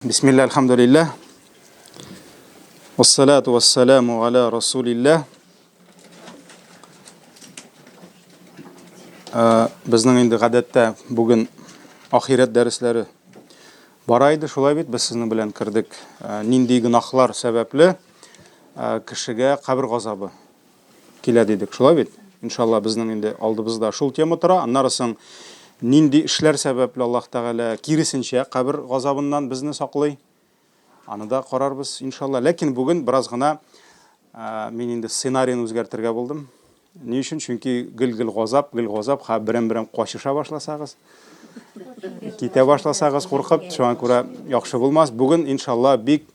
Бисмилла, альхамдулилля. Вассалату вассаламу аля расулилля. Безнең инде гадәттә бүген ахирәт дәресләре бара иде, шулай бит, без сезнең белән кердек. Нинди гөнаһлар сәбәпле кешегә кабер газабы килә дидек, шулай бит? Иншалла, безнең инде алдыбызда шул тема тора. Аннары соң нинди эшләр сәбәпле Аллаһ Тәгалә киресенчә кабер газабыннан безне саклый? Аны да карарбыз, иншалла. Ләкин бүген бераз гына мин инде сценарийны үзгәртергә булдым. Ни өчен? Чөнки гел-гел газап, гел газап, ха берәм-берәм качыша башласагыз, китә башласагыз куркып, шуңа күрә яхшы булмас. Бүген, иншалла, бик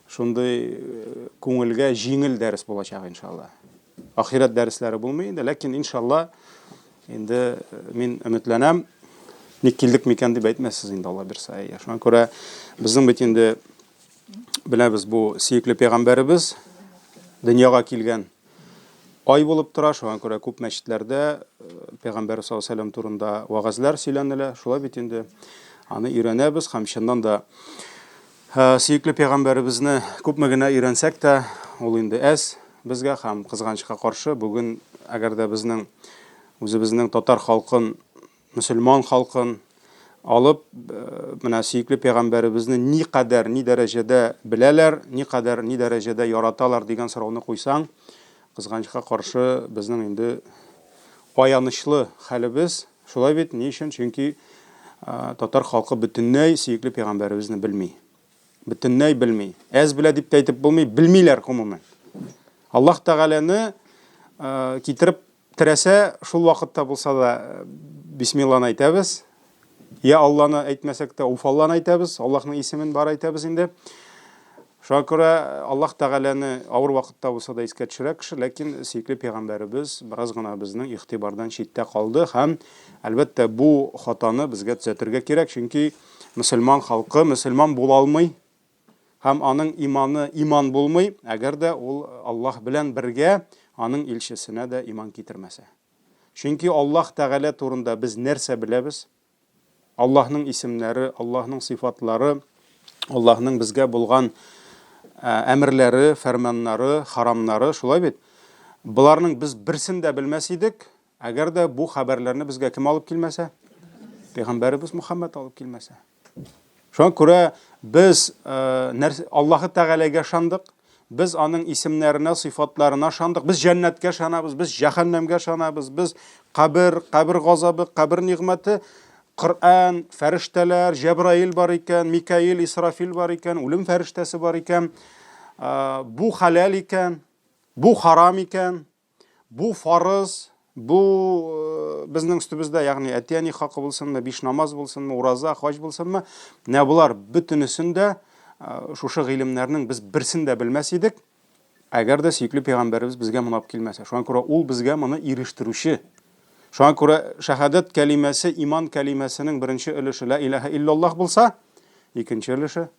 Шундый күңелгә җиңел дәрес булачак, иншалла. Ахирәт дәресләре булмый инде, ләкин иншалла инде мин өметләнәм, ник килдек микән дип әйтмәссез инде, Алла бирсә. Әйе. Шуңа күрә безнең бит инде беләбез, бу сөекле пәйгамбәребез дөньяга килгән ай булып тора, шуңа күрә күп мәчетләрдә пәйгамбәр саллаллаһу алейһи вәсәлләм турында вәгазьләр сөйләнелә. Шулай бит инде аны өйрәнәбез һәм чыннан да Сөекле пәйгамбәребезне күпме генә өйрәнсәк тә, ул инде әз безгә һәм кызганычка каршы, бүген әгәр дә безнең үзебезнең татар халкын, мөселман халкын алып, менә сөекле пәйгамбәребезне никадәр, ни дәрәҗәдә беләләр, никадәр, ни дәрәҗәдә яраталар дигән сорауны куйсаң, кызганычка каршы, безнең инде аянычлы хәлебез. Шулай бит, ни өчен? Чөнки татар халкы бөтенләй сөекле пәйгамбәребезне белми. Бөтенләй белми. Әз белә дип тә әйтеп булмый, белмиләр гомумән. Аллаһ Тәгаләне китереп терәсә, шул вакытта булса да бисмилланы әйтәбез. Я Алланы әйтмәсәк тә, Уф Алланы әйтәбез, Аллаһның исемен бар әйтәбез инде. Шуңа күрә Аллаһ Тәгаләне авыр вакытта булса да искә төшерә кеше, ләкин сөекле пәйгамбәребез бераз гына безнең игътибардан читтә калды һәм, әлбәттә, бу хатаны безгә төзәтергә кирәк, чөнки мөселман халкы мөселман була алмый һәм аның иманы иман булмый, әгәр дә ул Аллаһ белән бергә аның илчесенә дә иман китермәсә. Чөнки Аллаһ Тәгалә турында без нәрсә беләбез? Аллаһның исемнәре, Аллаһның сыйфатлары, Аллаһның безгә булган әмерләре, фәрманнары, харамнары, шулай бит? Боларның без берсен дә белмәс идек, әгәр дә бу хәбәрләрне безгә кем алып килмәсә? Пәйгамбәребез Мухаммад алып килмәсә. Шуңа күрә без Аллаһы Тәгаләгә ышандык, без аның исемнәренә, сыйфатларына ышандык, без җәннәткә ышанабыз, без җәһәннәмгә ышанабыз, без кабер, кабер газабы, кабер нигъмәте, Коръән, фәрештәләр, Җәбраил бар икән, Микаил, Исрафил бар икән, үлем фәрештәсе бар икән, бу хәләл икән, бу харам икән, Бу фарыз, бу э, безнең өстебездә, ягъни әти-әни хакы булсынмы, биш намаз булсынмы, ураза, хаҗ булсынмы, менә болар бөтенесен дә э, шушы гыйлемнәрнең без берсен дә белмәс идек, әгәр дә сөекле пәйгамбәребез безгә моны алып килмәсә. Шуңа күрә ул безгә моны ирештерүче. Шуңа күрә шәһадәт кәлимәсе иман кәлимәсенең беренче өлеше ла илаһа иллаллаһ булса, икенче өлеше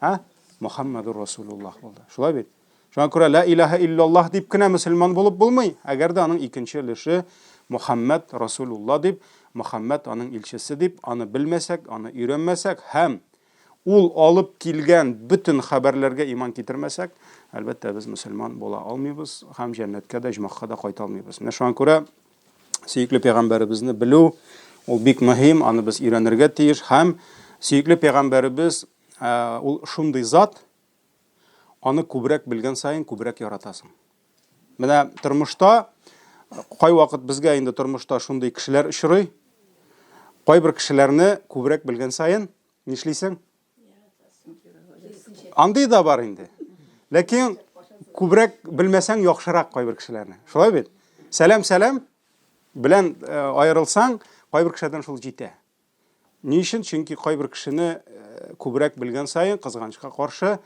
Ә? Мухаммадур Расулуллаһ булды. Шулай бит? Шуңа күрә ла илаһа иллаллаһ дип кенә мөселман булып булмый. Әгәр дә аның икенче өлеше Мухаммад Расулуллаһ дип, Мухаммад аның илчесе дип, аны белмәсәк, аны өйрәнмәсәк һәм ул алып килгән бөтен хәбәрләргә иман китермәсәк, әлбәттә, без мөселман була алмыйбыз һәм җәннәткә дә, оҗмахка да кайта алмыйбыз. Менә шуңа күрә сөекле пәйгамбәребезне белү ул бик мөһим, аны без өйрәнергә тиеш һәм сөекле пәйгамбәребез ул шундый зат, аны күбрәк белгән саен күбрәк яратасың. Менә тормышта кайвакыт безгә инде тормышта шундый кешеләр очрый. Кайбер кешеләрне күбрәк белгән саен нишлисең? Андый да бар инде. Ләкин күбрәк белмәсәң яхшырак кайбер кешеләрне. Шулай бит? Сәлам, сәлам белән э, аерылсаң, кайбер кешеләрдән шул җитә. Ни өчен? Чөнки кайбер кешене э, күбрәк белгән саен, кызганычка каршы,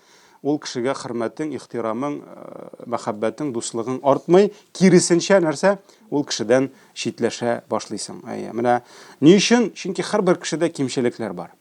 ул кешегә хөрмәтең, ихтирамың, э, мәхәббәтең, дуслыгың артмый. Киресенчә нәрсә? Ул кешедән читләшә башлыйсың. Әйе. Менә ни өчен? Чөнки һәрбер кешедә кимчелекләр бар.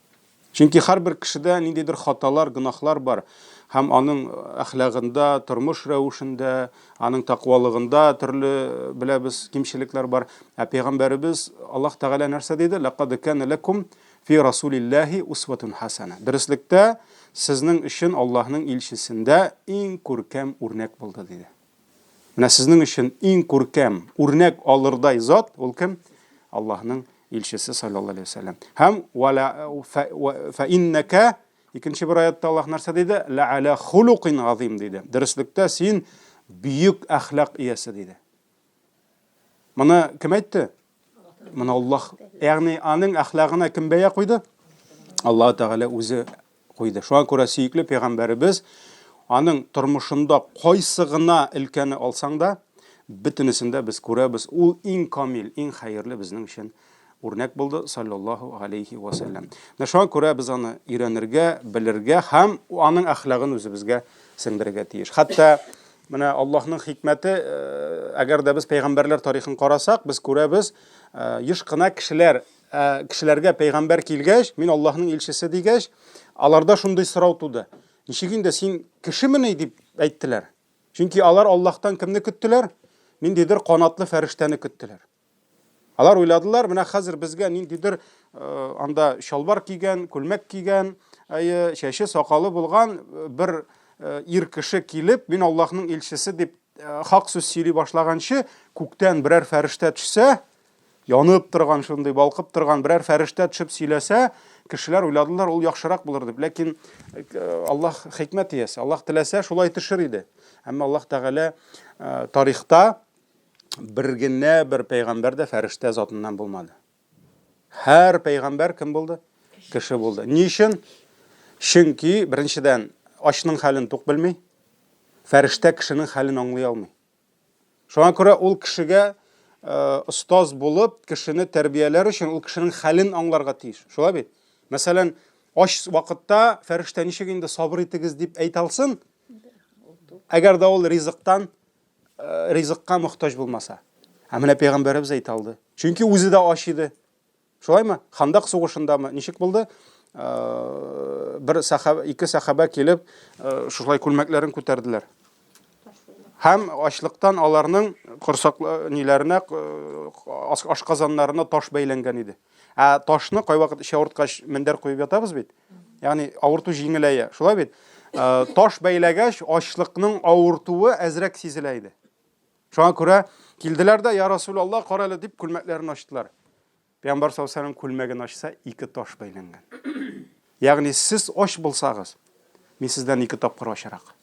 Чөнки һәрбер кешедә ниндидер хаталар, гөнаһлар бар һәм аның әхлагында, тормыш рәвешендә, аның тәкъвалыгында төрле, беләбез, кимчелекләр бар. Ә пәйгамбәребез Аллаһ Тәгалә нәрсә диде? Ләкад кана ләкум фи расулиллаһи усватун хасана. Дөреслектә, Сезнең өчен Аллаһның илчесендә иң күркәм үрнәк булды, диде. Менә сезнең өчен иң күркәм үрнәк алырдай зат ул кем? Аллаһның илчесе саллаллаһу алейһи вәсәлләм. Һәм вала фа иннәкә икенче бер аятта Аллаһ нәрсә диде? Ла аля хулукин азим диде. Дөреслектә син бөек әхлак иясе диде. Моны кем әйтте? Моны Аллаһ, ягъни аның әхлагына кем бәя куйды? Аллаһ Тәгалә үзе куйды. Шуңа күрә сөекле пәйгамбәребез аның тормышында кайсы гына өлкәне алсаң да, бөтенесендә без күрәбез, ул иң камил, иң хәерле безнең өчен үрнәк булды, саллаллаһу алейхи ва саллям. Менә шуңа күрә без аны өйрәнергә, белергә һәм аның әхлагын үзебезгә сеңдерергә тиеш. Хәтта Менә Аллаһның хикмәте, э, әгәр дә без пәйгамбәрләр тарихын карасак, без күрәбез, э, еш кына кешеләр, э, кешеләргә пәйгамбәр килгәч, мин Аллаһның илчесе дигәч, аларда шундый сорау туды. Ничек инде син кешемени дип әйттеләр. Чөнки алар Аллаһтан кемне көттеләр? Ниндидер канатлы фәрештәне көттеләр. Алар уйладылар, менә хәзер безгә ниндидер э, анда чалбар кигән, күлмәк кигән, әйе, чәче, сакалы булган э, бер э, ир кеше килеп, мин Аллаһның илчесе дип хак сүз сөйли башлаганчы, күктән берәр фәрештә төшсә, янып торган шундый, балкып торган берәр фәрештә төшеп сөйләсә, кешеләр уйладылар, ул яхшырак булыр дип. Ләкин Аллаһ хикмәт иясе, Аллаһ теләсә шулай төшер иде. Әмма Аллаһ Тәгалә тарихта бер генә бер пәйгамбәр дә фәрештә затыннан булмады. Һәр пәйгамбәр кем булды? Кеше булды. Ни өчен? Чөнки беренчедән ачның хәлен тук белми, фәрештә кешенең хәлен аңлый алмый. Шуңа күрә ул кешегә э, остаз булып, кешене тәрбияләр өчен ул кешенең хәлен аңларга тиеш. Шулай бит? Мәсәлән, ач вакытта фәрештә ничек инде сабыр итегез дип әйтә алсын? Әгәр дә ул ризыктан Э, ризыкка мохтаҗ булмаса. Ә менә пәйгамбәребез әйтә алды. Чөнки үзе дә ач иде. Шулаймы? Хандак сугышындамы? Ничек булды? Э, бер сахаба, ике сахаба килеп, э, шулай күлмәкләрен күтәрделәр. Һәм ачлыктан аларның корсак ниләренә, ашказаннарына таш бәйләнгән иде. Ә ташны кайвакыт эчә авырткач мендәр куеп ятабыз бит. Ягъни авырту җиңеләя. Шулай бит? Э, таш бәйләгәч, ачлыкның авыртуы әзрәк сизелә иде. Шуңа күрә килделәр дә, я Расулаллаһ, кара әле дип күлмәкләрен ачтылар. Пәйгамбәр саллаллаһу алейһи күлмәген ачса, ике таш бәйләнгән. Ягъни сез ач булсагыз, мин сездән ике тапкыр ачрак.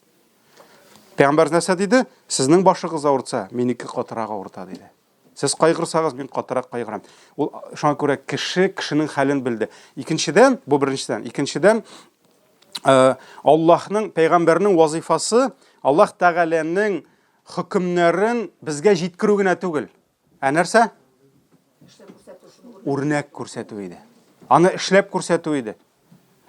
Пәйгамбәр нәрсә диде? Сезнең башыгыз авыртса, минеке катырак авырта диде. Сез кайгырсагыз, мин катырак кайгырам. Ул шуңа күрә кеше кешенең хәлен белде. Икенчедән, бу беренчедән, икенчедән, э, Аллаһның, пәйгамбәрнең вазифасы Аллаһ Тәгаләнең хөкемнәрен безгә җиткерү генә түгел. Ә нәрсә? Үрнәк күрсәтү иде. Аны эшләп күрсәтү иде.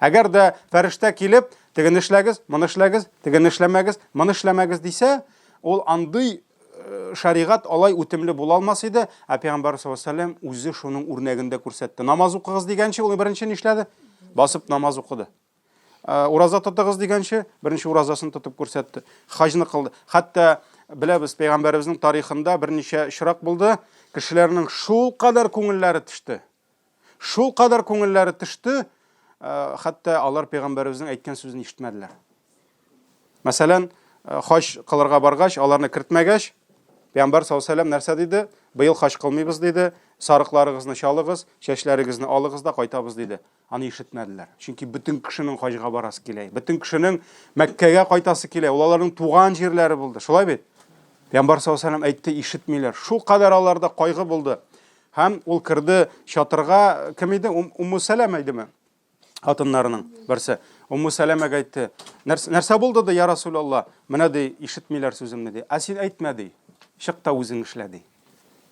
Әгәр дә фәрештә килеп, тегене эшләгез, моны эшләгез, тегене эшләмәгез, моны эшләмәгез дисә, ул андый э, шәригать алай үтемле була алмас иде. Ә пәйгамбәр саллаллаһу алейһи вәсәлләм үзе шуның үрнәген дә күрсәтте. Намаз укыгыз дигәнче, ул беренче нишләде? Басып намаз укыды. Э, ураза тотыгыз дигәнче, беренче уразасын тотып күрсәтте. Хаҗны кылды. Хәтта беләбез, пәйгамбәребезнең тарихында берничә очрак булды. Кешеләрнең шул кадәр күңелләре төште. Шул кадәр күңелләре төште, э, хәтта алар пәйгамбәребезнең әйткән сүзен ишетмәделәр. Мәсәлән, э, хаҗ кылырга баргач, аларны кертмәгәч, пәйгамбәр саллаллаһу алейһи нәрсә диде? Быел хаҗ кылмыйбыз диде. Сарыкларыгызны чалыгыз, чәчләрегезне алыгыз да кайтабыз диде. Аны ишетмәделәр. Чөнки бөтен кешенең хаҗга барасы килә. Бөтен кешенең Мәккәгә кайтасы килә. Ул аларның туган җирләре булды. Шулай бит? Пәйгамбәр саллаллаһу алейһи вәсәлләм әйтте, ишетмиләр. Шул кадәр аларда кайгы булды. Һәм ул керде чатырга, кем иде? Умму Сәләмә идеме? Хатыннарының берсе. Умму Сәләмәгә әйтте, нәрсә булды ди, я Расулалла? Менә ди, ишетмиләр сүземне ди. Ә син әйтмә ди. Чык та үзең эшлә ди.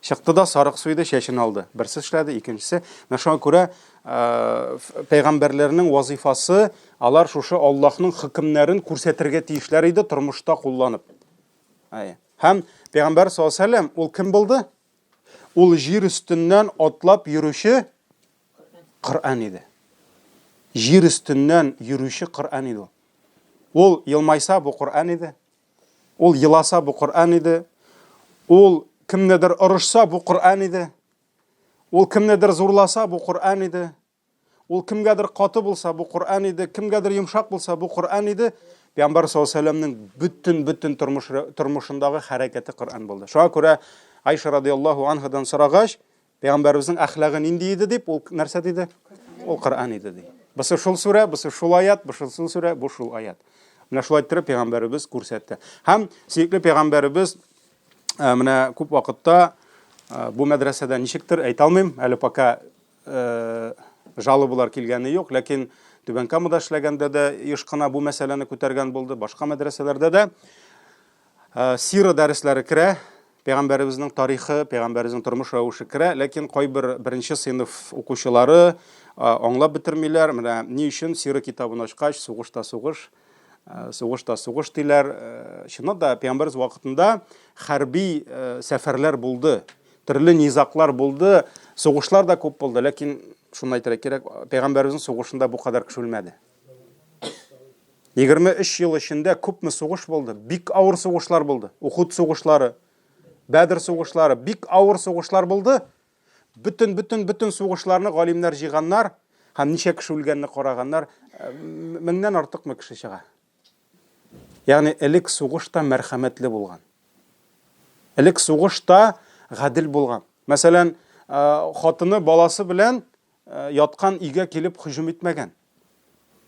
Чыкты да сарык суйды, чәчен алды. Берсе эшләде, икенчесе. Менә шуңа күрә э, пәйгамбәрләрнең вазифасы алар шушы Аллаһның хөкемнәрен күрсәтергә тиешләр иде тормышта кулланып. Һәм пәйгамбәр саллаллаһу алейһи вәсәлләм ул кем булды? Ул җир өстеннән атлап йөрүче Коръән иде. Җир өстеннән йөрүче Коръән иде ул. Ул елмайса, бу Коръән иде. Ул еласа, бу Коръән иде. Ул кемнедер орышса, бу Коръән иде. Ул кемнедер зурласа, бу Коръән иде. Ул кемгәдер каты булса, бу Коръән иде, кемгәдер йомшак булса, бу Коръән иде. Пәйгамбәр саллаллаһу алейһи вәсәлләмнең бөтен-бөтен тормыш тормышындагы хәрәкәте Коръән булды. Шуңа күрә Айша радиаллаһу анһадан сорагач, Пәйгамбәребезнең әхлагы нинди иде дип, ул нәрсә диде? Ул Коръән иде ди. Бусы шул сүрә, бусы шул аят, бусы шул сүрә, бу шул аят. Менә шулай иттереп пәйгамбәребез күрсәтте. Һәм сөекле пәйгамбәребез э, менә күп вакытта э, бу мәдрәсәдә ничектер әйтә алмыйм, әле пока э, жалобалар килгәне юк, ләкин Түбән Камада эшләгәндә дә еш кына бу мәсьәләне күтәргән булды, башка мәдрәсәләрдә дә. Сира дәресләре керә, пәйгамбәребезнең тарихы, пәйгамбәребезнең тормыш рәвеше керә, ләкин кайбер беренче сыйныф укучылары аңлап бетермиләр. Менә ни өчен сира китабын ачкач, сугыш та сугыш, сугыш та сугыш диләр. Чыннан да пәйгамбәребез вакытында хәрби сәфәрләр булды, төрле низаклар булды, сугышлар да күп булды, ләкин шуны әйтергә кирәк, пәйгамбәребезнең сугышында бу кадәр кеше үлмәде. 23 ел эчендә күпме сугыш булды? Бик авыр сугышлар булды. Ухуд сугышлары, Бәдр сугышлары, бик авыр сугышлар булды. Бөтен, бөтен, бөтен сугышларны галимнәр җыйганнар һәм ничә кеше үлгәнне караганнар, э, меңнән артыкмы кеше чыга. Ягъни элек сугыш та мәрхәмәтле булган. Элек сугыш та гадел булган. Мәсәлән, э, хатыны баласы белән э, яткан өйгә килеп һөҗүм итмәгән.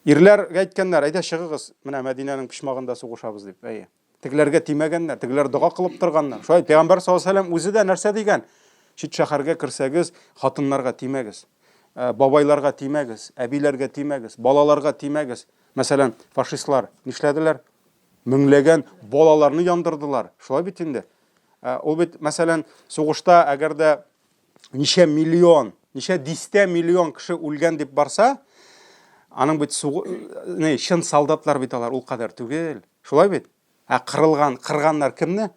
Ирләргә әйткәннәр, әйдә чыгыгыз, менә Мәдинәнең почмагында сугышабыз дип. Әйе. Тегеләргә тимәгәннәр, тегеләр дога кылып торганнар. Шулай пәйгамбәр саллаллаһу алейһи вәсәлләм үзе дә нәрсә дигән? Чит шәһәргә керсәгез, хатыннарга тимәгез. Э, бабайларга тимәгез, әбиләргә тимәгез, балаларга тимәгез. Мәсәлән, фашистлар нишләделәр? Меңләгән балаларны яндырдылар. Шулай бит инде. Э, ул бит, мәсәлән, сугышта әгәр дә ничә миллион, ничә дистә миллион кеше үлгән дип барса, аның бит сугы, не, чын солдатлар бит алар ул кадәр түгел. Шулай бит? Ә кырылган, кырганнар кемне?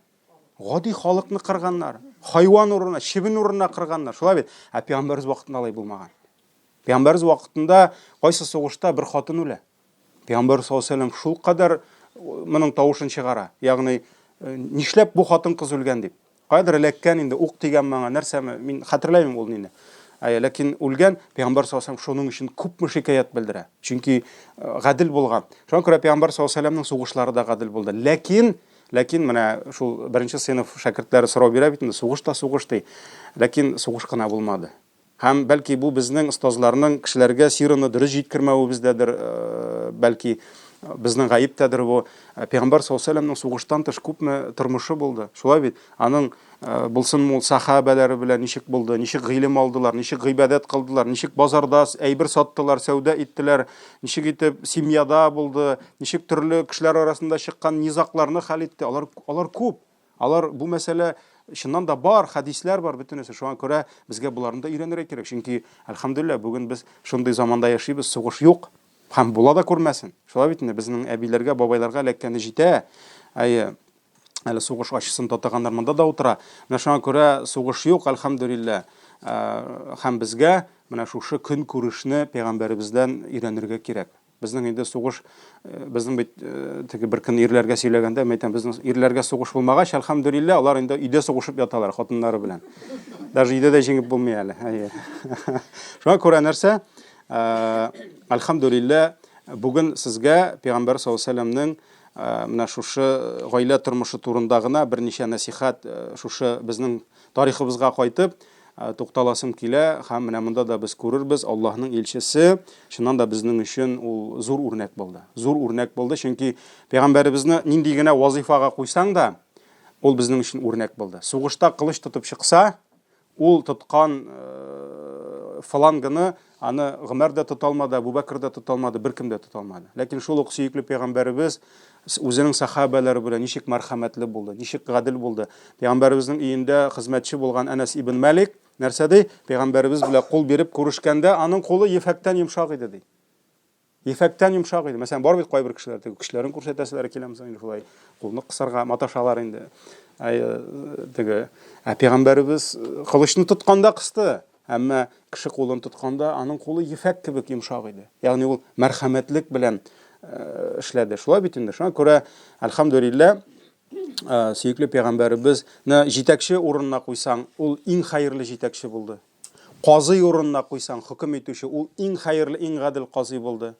Гади халыкны кырганнар. Хайван урынына, чебен урынына кырганнар. Шулай бит? Ә пәйгамбәребез вакытында алай булмаган. Пәйгамбәребез вакытында кайсы сугышта бер хатын үлә. Пәйгамбәр саллаллаһу алейһи вәсәлләм шулкадәр моның тавышын чыгара. Ягъни, нишләп бу хатын-кыз үлгән дип. Каядыр эләккән инде, ук тигән моңа, нәрсәме, мин хәтерләмим ул нине. Әйе, ләкин үлгән, Пәйгамбәр саллаллаһу алейһи вәсәлләм шуның өчен күпме шикаять белдерә. Чөнки гадел булган. Шуңа күрә Пәйгамбәр саллаллаһу алейһи вәсәлләмнең сугышлары да гадел булды. Ләкин, ләкин менә шул беренче сыйныф шәкертләре сорау бирә бит инде, сугыш та сугыш ди. Ләкин сугыш кына булмады. Һәм, бәлки, бу безнең остазларның кешеләргә сираны дөрес җиткермәвебездәдер, бәлки, безнең гаептәдер бу. Пәйгамбәр саллаллаһу алейһи вәсәлләмнең сугыштан тыш күпме тормышы булды. Шулай бит? Аның булсынмы ул сахабәләре белән ничек булды, ничек гыйлем алдылар, ничек гыйбадәт кылдылар, ничек базарда әйбер саттылар, сәүдә иттеләр, ничек итеп семьяда булды, ничек төрле кешеләр арасында чыккан низагларны хәл итте. Алар, алар күп. Алар бу мәсьәлә чыннан да бар, хәдисләр бар бөтенесе. Шуңа күрә безгә боларны да өйрәнергә кирәк. Чөнки, әлхәмдүлилләһ, бүген без шундый заманда яшибез, сугыш юк. Һәм була да күрмәсен. Шулай бит инде, безнең әбиләргә, бабайларга эләккәне җитә. Әйе, әле сугыш ачысын татыганнар монда да утыра. Менә шуңа күрә сугыш юк, әлхәмдүлилләһ. Һәм безгә менә шушы көнкүрешне пәйгамбәребездән өйрәнергә кирәк. Безнең инде сугыш, э, безнең бит э, теге бер көн ирләргә сөйләгәндә, мен әйтәм, безнең ирләргә сугыш булмагач, әлхәмдүлилләһ, алар инде өйдә сугышып яталар хатыннары белән. Даже өйдә дә җиңеп булмый әле. Әйе. Шуңа күрә нәрсә? Э, әлхәмдүлилләһ, бүген сезгә Пәйгамбәр саллаллаһу алейһи вәсәлләмнең менә шушы гаилә тормышы турында гына берничә нәсихәт шушы безнең тарихыбызга кайтып, Тукталасым килә, һәм менә монда да без күрербез, Аллаһның илчесе, чыннан да безнең өчен ул зур үрнәк булды. Зур үрнәк булды, чөнки пәйгамбәребезне нинди генә вазыйфага куйсаң да, ул безнең өчен үрнәк булды. Сугышта кылыч тотып чыкса, ул тоткан фаланганы аны Гомәр дә тота алмады, Әбу Бәкер дә тота алмады, беркем дә тота алмады. Ләкин шул ук сөекле пәйгамбәребез үзенең сахабәләре белән ничек мәрхәмәтле булды, ничек гадел булды. Пәйгамбәребезнең өендә хезмәтче булган Әнәс ибн Мәлик нәрсә ди? Пәйгамбәребез белән кул биреп күрешкәндә аның кулы ефәктән йомшак иде ди. Ефәктән йомшак иде. Мәсәлән, бар бит кайбер кешеләр теге көчләрен күрсәтәселәре килә, мисал, шулай кулны кысарга маташалар инде. Әй, теге, ә пәйгамбәребез кылычны тотканда кысты. Әмма кеше кулын тотканда аның кулы ефәк кебек йомшак иде. Ягъни ул мәрхәмәтлек белән эшләде. Шулай бит инде. Шуңа күрә, әлхәмдүлилләһ, сөекле пәйгамбәребезне җитәкче урынына куйсаң, ул иң хәерле җитәкче булды. Казый урынына куйсаң, хөкем итүче, ул иң хәерле, иң гадел казый булды.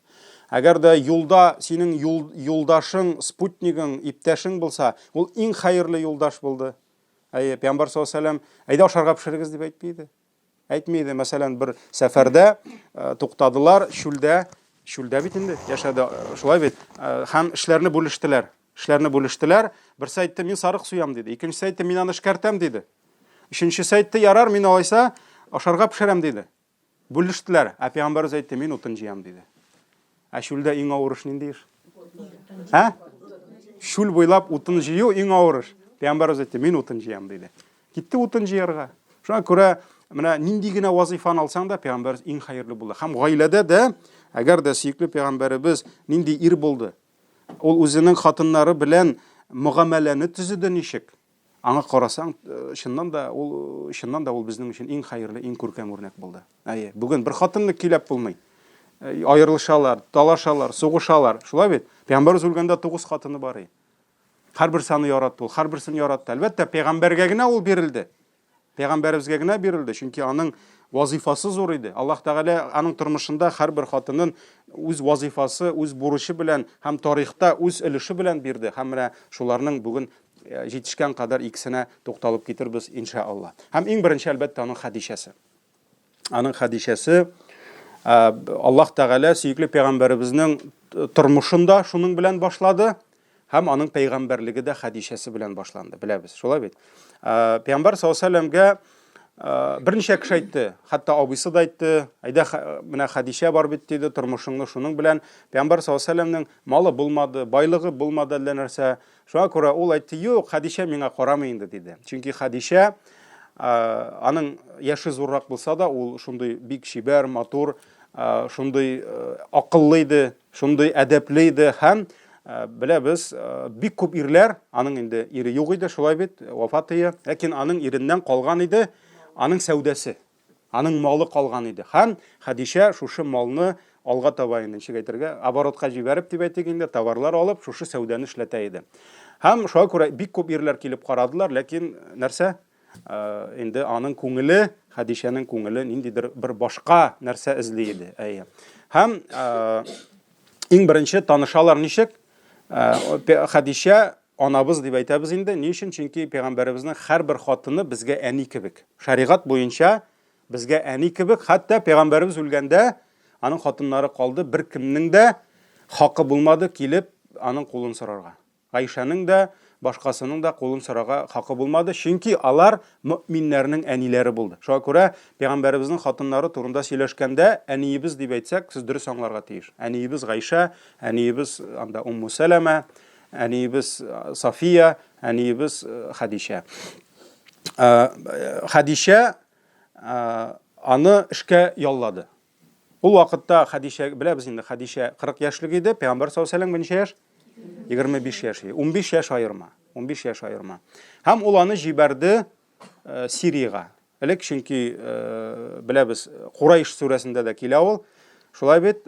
Әгәр дә юлда синең юл, юлдашың, спутнигың, иптәшең булса, ул иң хәерле юлдаш булды. Әйе, Пәйгамбәр саллаллаһу алейһи ва сәлләм, әйдә ашарга пешерегез дип әйтми иде. Әйтми иде, мәсәлән, бер сәфәрдә э, туктадылар, чүлдә, чүлдә бит инде яшәде, э, шулай бит, э, һәм эшләрне бүлештеләр. Эшләрне бүлештеләр. Берсе әйтте, мин сарык суям диде. Икенчесе әйтте, мин аны эшкәртәм диде. Өченчесе әйтте, ярар, мин алайса ашарга пешерәм диде. Бүлештеләр. Ә пәйгамбәребез әйтте, мин утын җыям диде. Ә чүлдә иң авыр эш нинди эш? Ә? Чүл буйлап утын җыю иң авыр эш. Пәйгамбәребез әйтте, мин утын җыям диде. Китте утын җыярга. Шуңа күрә менә нинди генә вазыйфаны алсаң да, пәйгамбәребез иң хәерле булды. Һәм гаиләдә дә, әгәр дә сөекле пәйгамбәребез нинди ир булды, ул үзенең хатыннары белән мөгамәләне төзеде ничек? Аңа карасаң, э, чыннан да ул чыннан да ул безнең өчен иң хәерле, иң күркәм үрнәк булды. Әйе, бүген бер хатынны көйләп булмый. Э, аерылышалар, талашалар, сугышалар. Шулай бит? Пәйгамбәребез үлгәндә тугыз хатыны бар иде. Һәрберсе аны яратты, ул һәрберсен яратты. Әлбәттә, пәйгамбәргә генә ул бирелде. Пәйгамбәребезгә генә бирелде, чөнки аның вазифасы зур иде. Аллаһ Тәгалә аның тормышында һәрбер хатынын үз вазифасы, үз бурычы белән һәм тарихта үз өлеше белән бирде. Һәм менә шуларның бүген э, җитешкән кадәр икесенә тукталып китербез, иншаалла. Һәм иң беренче, әлбәттә, аның Хәдичәсе. Аның Хәдичәсе Аллаһ Тәгалә сөекле пәйгамбәребезнең тормышын да шуның белән башлады һәм аның пәйгамбәрлеге дә Хәдичәсе белән башланды, беләбез, шулай бит? Пәйгамбәр саллаллаһу алейһи вәсәлләмгә берничә кеше әйтте, хәтта абыйсы да әйтте, әйдә менә Хәдичә бар бит диде, тормышыңны шуның белән. Пәйгамбәр саллаллаһу алейһи вәсәлләмнең малы булмады, байлыгы булмады әллә нәрсә. Шуңа күрә ул әйтте, юк, Хәдичә миңа карамый инде, диде. Чөнки Хәдичә, аның яше зуррак булса да, ул шундый бик чибәр, матур, шундый акыллы иде, шундый әдәпле иде һәм беләбез, бик күп ирләр, аның инде ире юк иде, шулай бит, вафат ие, ләкин аның иреннән калган иде аның сәүдәсе. Аның малы калган иде. Һәм Хәдичә шушы малны алга таба инде, ничек әйтергә, оборотка җибәреп дип әйтик инде, товарлар алып, шушы сәүдәне эшләтә иде. Һәм шуңа күрә бик күп ирләр килеп карадылар, ләкин нәрсә? Э, инде аның күңеле, Хәдичәнең күңеле ниндидер бер башка нәрсә эзли иде. Әйе. Һәм э, иң беренче танышалар ничек? Э, Хәдичә Анабыз дип әйтәбез инде. Ни өчен? Чөнки пәйгамбәребезнең һәрбер хатыны безгә әни кебек. Шәригать буенча безгә әни кебек. Хәтта пәйгамбәребез үлгәндә аның хатыннары калды, беркемнең дә хакы булмады килеп аның кулын сорарга. Гайшәнең дә, башкасының да кулын сорарга хакы булмады, чөнки алар мөэминнәрнең әниләре булды. Шуңа күрә пәйгамбәребезнең хатыннары турында сөйләшкәндә әниебез дип әйтсәк, сез дөрес аңларга тиеш. Әниебез Гайшә, әниебез анда Умму Сәләмә, Әниебез София, әниебез Хәдичә. Хәдичә аны эшкә яллады. Ул вакытта Хәдичә, беләбез инде, Хәдичә 40 яшьлек иде, Пәйгамбәр саллаллаһу алейһи ва ничә яшь? 25 яшь. 15 яшь аерма. 15 яшь аерма. Һәм ул аны җибәрде Сириягә. Элек, чөнки беләбез, Курайш сүрәсендә дә килә ул. Шулай бит,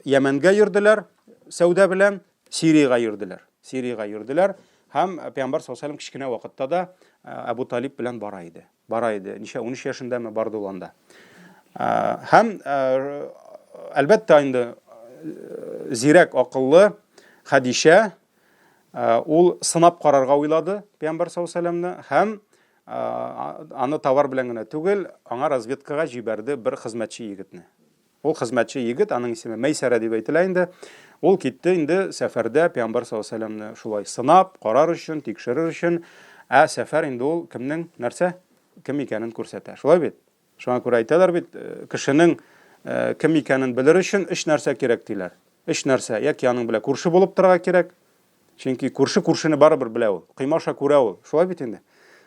Йәмәнгә йөрделәр сәүдә белән, Сириягә йөрделәр. Сириягә йөрделәр һәм Пәйгамбәр саллаллаһу алейһи кечкенә вакытта да Әбу Талиб белән бара иде. Бара иде. Ничә, 13 яшендәме барды ул анда. Һәм әлбәттә инде зирәк акыллы Хәдичә ул сынап карарга уйлады Пәйгамбәр саллаллаһу алейһи вәсәлләмне һәм аны товар белән генә түгел, аңа разведкага җибәрде бер хезмәтче егетне. Ул хезмәтче егет, аның исеме Мәйсәрә дип әйтелә инде. Ул китте инде сәфәрдә Пәйгамбәр саллаллаһу алейһи вәсәлләмне шулай сынап, карар өчен, тикшерер өчен. Ә сәфәр инде ул кемнең нәрсә, кем икәнен күрсәтә. Шулай бит? Шуңа күрә әйтәләр бит, э, кешенең э, кем икәнен белер өчен өч нәрсә кирәк диләр. Өч нәрсә, яки аның белән күрше булып торырга кирәк, Чөнки күрше күршене барыбер белә ул. Койма аша күрә ул. Шулай бит инде.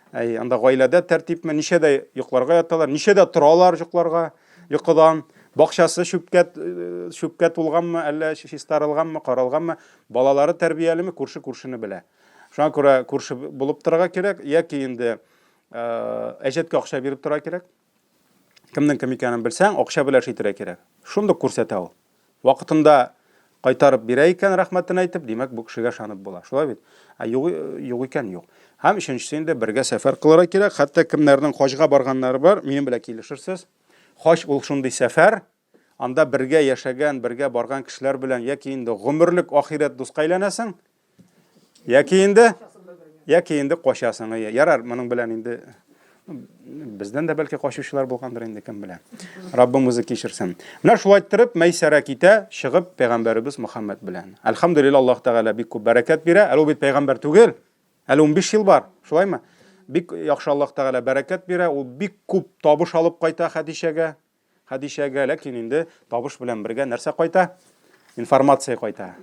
Әй, анда гаиләдә тәртипме, ничәдә йокларга яталар, ничәдә торалар йокларга, йокыдан. Бакчасы чүпкә э, чүпкә тулганмы, әллә чистарылганмы, каралганмы, балалары тәрбиялеме, күрше күршене белә. Шуңа күрә күрше булып торырга кирәк, яки инде э, әҗәткә акча биреп торырга кирәк. Кемнең кем икәнен белсәң, акча белән итәргә кирәк. Шундук күрсәтә ул. Вакытында кайтарып бирә икән, рәхмәтен әйтеп, димәк, бу кешегә ышанып була. Шулай бит? Ә юк, юк икән, юк. Һәм өченчесе инде бергә сәфәр кылырга кирәк. Хәтта кемнәрнең хаҗга барганнары бар, минем белән килешерсез. Хаҗ ул шундый сәфәр, анда бергә яшәгән, бергә барган кешеләр белән яки инде гомерлек ахирәт дуска әйләнәсең, яки инде яки инде качасың. Ярар, моның белән инде бездән дә бәлки качучылар булгандыр инде, кем белә. Раббым үзе кичерсен. Менә шулай иттереп Мәйсәрә китә, чыгып пәйгамбәребез Мөхәммәд белән. Әлхәмдүлилләһ, Аллаһ Тәгалә бик күп бәрәкәт бирә. Әле ул бит пәйгамбәр түгел. Әле 15 ел бар, шулаймы? Бик яхшы Аллаһ Тәгалә бәрәкәт бирә. Ул бик күп табыш алып кайта Хәдичәгә. Хәдичәгә, ләкин инде табыш белән бергә нәрсә кайта? Информация кайта.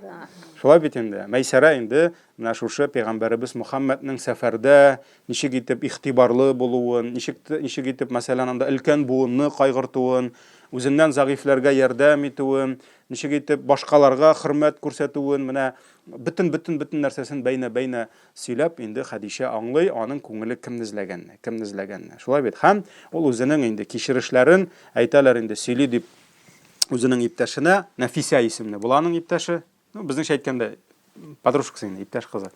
Шулай бит инде. Мәйсәрә инде менә шушы пәйгамбәребез Мөхәммәднең сәфәрдә ничек итеп игътибарлы булуын, ничек ничек итеп, мәсәлән, анда өлкән буынны кайгыртуын, үзеннән зәгыйфьләргә ярдәм итүен, ничек итеп башкаларга хөрмәт күрсәтүен, менә бөтен бөтен бөтен нәрсәсен бәйнә-бәйнә Сөйләп, инде Хәдичә аңлый, аның күңеле кемне эзләгәнне, кемне эзләгәнне. Шулай бит? Һәм ул үзенең инде кичерешләрен әйтәләр инде, сөйли дип үзенең иптәшенә, Нәфисә исемле була аның иптәше. Ну, безнеңчә әйткәндә, подружкасы инде, иптәш кызы.